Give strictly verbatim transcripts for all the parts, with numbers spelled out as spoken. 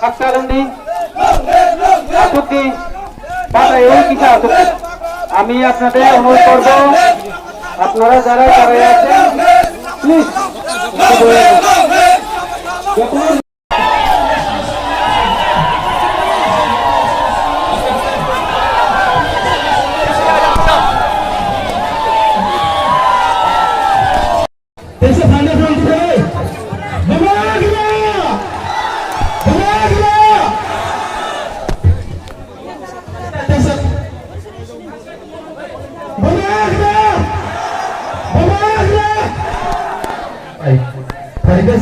হাততালি দি আসুক দি, বাজাই ওই কিসা আসুক। আমি আপনাদের অনুরোধ করব, আপনারা যারা যারা আছেন, please. Tesa thangna thang thang. Bubagra! Bubagra! Tesa. Bubagra! Bubagra! Ai, phaikha.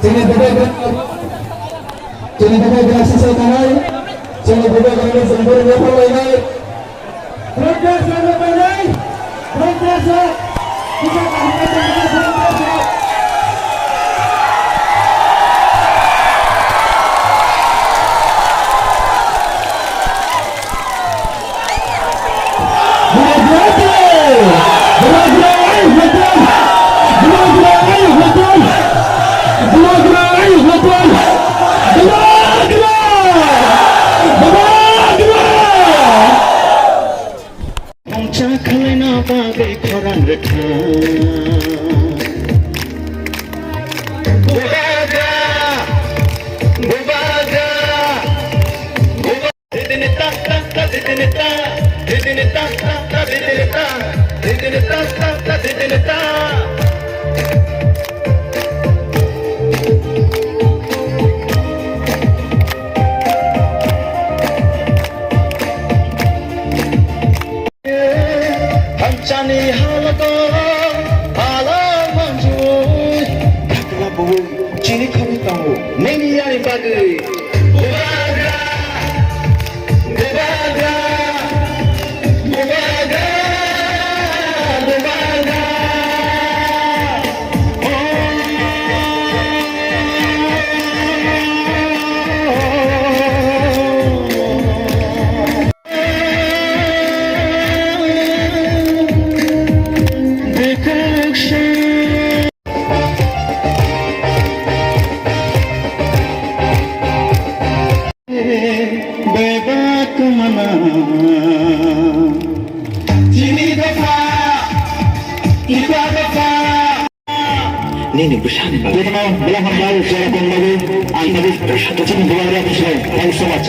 Chini bubagra. Chini bubagra sisa tanai. Chini bubagra ni jambur ni phalai nai. Protest rok bai nai. Protest rok. Kisa kaham khe tongkha protest rok. Mungcha khwlaina bagwi khorang rwkha. Bubagra! Bubagra! Bubagra! Hamchani halogo phala manjui. Dakla bo chini khami tongo. Nini yani bagwi. Bubagra! Bubagra! Bubagra! Bubagra! Bebak mana chini dopha, ita dopha. Nini bwsani bagwi. Belaham bai jora tong bagwi ang tabuk chini bubagra bwsai. Thanks so much.